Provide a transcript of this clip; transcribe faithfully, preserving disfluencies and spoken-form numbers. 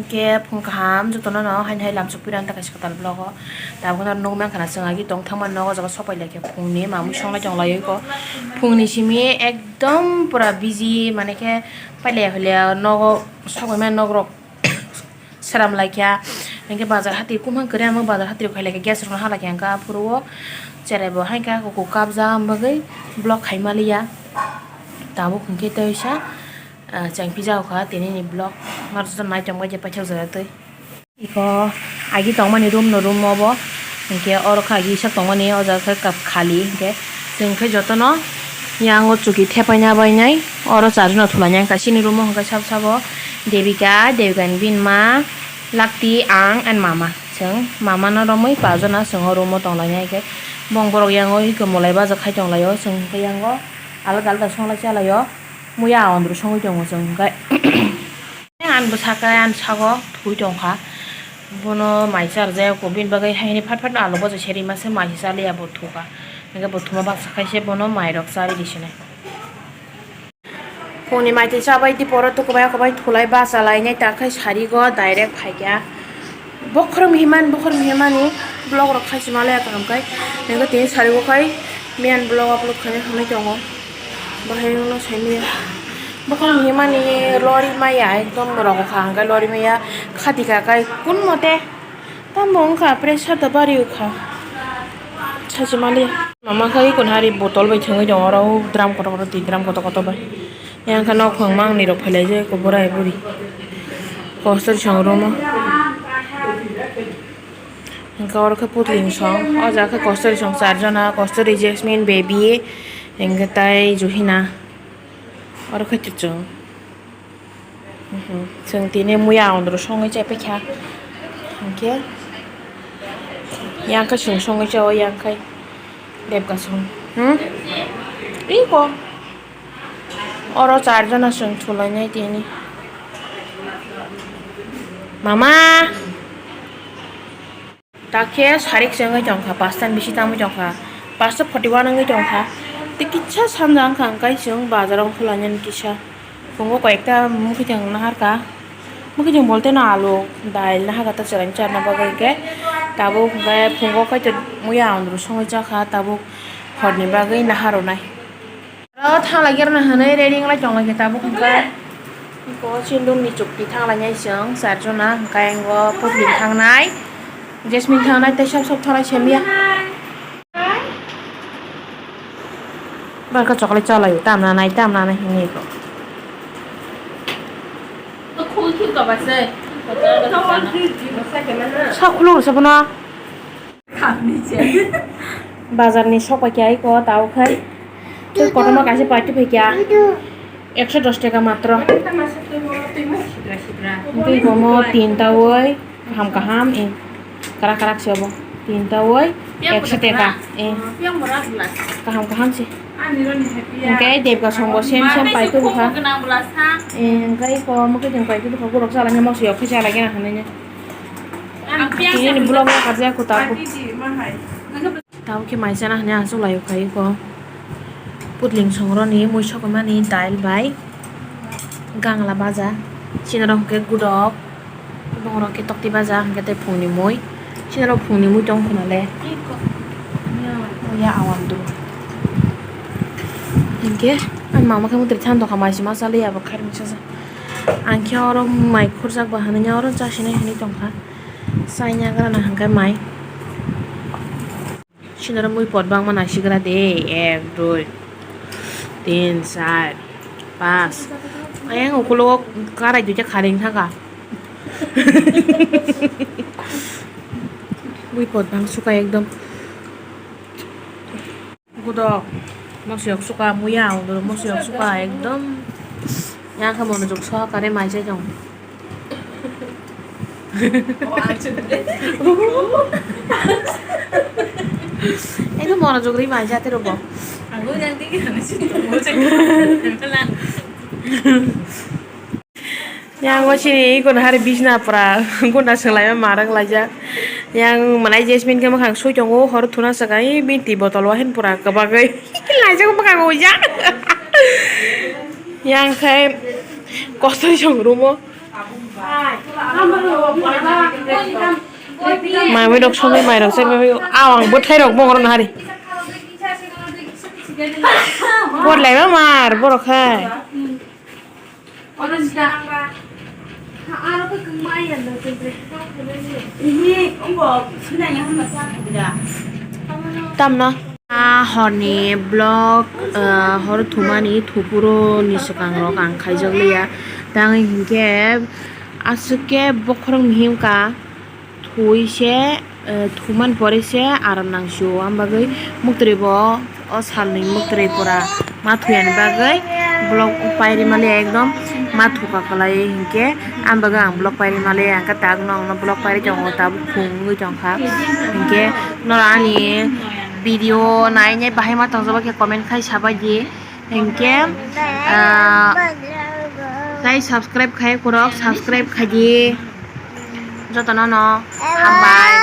Hwnkhe phung kaham jotono no haini hai lamsok pira wngkha kaisa kwtal vlog o. Tabukhe no nukmankha na chwng agi tong thangmani nogo, o jaga sopai laikha phungni mamwi songlai tong laio eko. Phungni simi ekdom pura busy, mane khe pailaya hoilaya nogo sobai mani nok rok. Seram laikha, hwnkhe bazar hati kumhang kwrwi ang bazar hati rok khai laikha, gas rok no ha laikha, hwnkhe aphuru o cherai bo hai kha kuku kabjak bagwi vlog khai maliya. Tabuk hwnkhe tei sa, ah, chengpi jao kha tini ni vlog, norok joto naithok bai je paithak jora twi. Iko agi tongmani room no room o bo, hwnkhe oro kha agi isak tongmani o jaga khe khali, hwnkhe chwng khe jotono yango chuki thepaina bainai, oro charjano thulainai wngkha chini room o, hwnkhe sabo sabo Devika, Devika ni bini ma, Lakti, ang and mama. Chwng mama no romwi pajana chwng o room o tonglainai, hwnkhe bong borok yango iko mwlai baja khai tonglaio, chwng hwnkhe yango alada alada songlai chalaio, muya andro songwi tongo chwng hwnkhe. Ani bwsakhe ani sago thwi tongkha. Bono mai charjak eko, bini bagwi haini phat phat no alu bwsa seri masa mai se chaliya bo thuka. Hwnkhe bo thuma baksa khaise bono mai rok charwi di sinai. Phungni mai twi chabai di poro tukubai okubai thulai bachalainai ta khai sarigo direct phaikha. Bokhorok himani bokhorok himani vlog rok khaisi malaya kaham khai. Hwnkhe tini sarigo khai main vlog upload khaina hwnwi tongo. Bahai wngno saimanya. Bokhorok himani lori maya ekdom rokha hwnkhe lori maya khati kha khai kun mote tamo wngkha pressure da bari wngkha. Sachi mali mama khai kun hari botol bai thwngwi tongo oro drum kotor kotor di drum kotor kotor bai. Yang kha nok phang mang ni rok phailai je ko borai buri. Kostor song romo. Hwnkhe oro khe putling song, o jaga khe kostor song charjona, kostor Jasmine, baby, hwnkhe tai Juhina. Oro khe chwng. Mhm. Chwng tini muya andro songwi chai paikha. Hwnkhe yang khe chwng songwi chao, yang khe debka song. Hmm? Iko. Oro charjona chwng thulainai tini. Mama! Takhe sarik se wngwi tongkha, pasta ni bisi tangwi tongkha, pasta forty one wngwi tongkha. Tei kisa sanja wngkha, hwnkhe chwng bazar o khwlainani kisa. Phungo koi ekta mwkhwtwng naharkha, mwkhwtwng bolte no alu, dail naharkha ta chwraini charna bagwi hwnkhe. Tabuk hwnkhe phungo kaitor muya andro songwi chakha, tabuk horni bagwi naharwnai. Aro thanglai gerna hwnwi ready wnglai tonglaikha tabuk hwnkhe. Iko chini room ni chukti thanglainai chwng charjona, hwnkhe ang o putling thangnai, Jasmine thangnai tei sab sab thanglai semya. Barkha chocolate chalaio, tamna nai, tamna nai hwnwi iko. Sa khuluk rwsa bono. Bazar ni sok pai kya iko tao khai. Tei kotorma kaisa paitwi phai kya. Ekso dos taka matro. Tei bomo tinta oi kaham kaham, eh, karak karak se obo. Tinta oi ekso taka, eh. Kaham kaham se. Hwnkhe debka songbo sem sem paitwi bwkha. Eh, hwnkhe iko mokhe chwng paitwi bwkha borok chalai mokso yok khe chalai gana hinwi. Tini ni vlog no kajak ko tabuk. Tabuk khe mai chana hinwi achuk lai o khai ko. Putling songroni mui sokomani dail bai gangla baja. Chini rok hwnkhe gudok. Bongrok khe tokti baja hwnkhe tei phungni mui. Chini rok phungni mui tong khuna le. Ya awan do. Hwnkhe ani mama khe mutri than tongkha mai se ma chaliya bo khairok sajak. Ang khe oro mai khurjak ba hinwi oro chasinai hinwi tongkha. Chaina gana hwnkhe mai. Sinaro mui pot bangma naisigra de, ek, dui, tin, char, pas. Ayang ukulogo karai duita kharing thangkha. Mui pot bang suka ekdom. Gudok. Mosiyok suka muya, ulo mosiyok suka ekdom. Yang khe monojok sohokare mai chai tong. Ekdom monojok ri mai jate robo. Yang o sini ikon hari bisna pura guna senglaima marang laijak. Yang manai Jasmine khe mwkhang sui tongo, hor thuna swkang i binti botol o hin pura kwbagwi laijak mwkhang uijak. Yang khe kosoi song room o. Mai mai rok songwi mai rok se mai mai awang bwthai rok bongor no hari. Bor lai ma mar borok hai. Tamna. A horni vlog, ah, hor thumani thupuro ni swkang rok ang khaijak liya. Tang hinkhe aswk khe bokhorok ni himka thui se, eh, thuman pore se aram nang sio. Ang bagwi muktri bo o salni muktri pura ma thuyani bagwi vlog pairi mali ekdom ma thuka kwlai hinkhe ang bagwi ang vlog pairi mali ang khe tak no ang no vlog pairi tongo tabuk khung wngwi tongkha hinkhe norok ani video nainai bahai ma tongjak khe comment khai sabai di hinkhe, ah, tei subscribe khai kurok subscribe khai di jotono no hambai.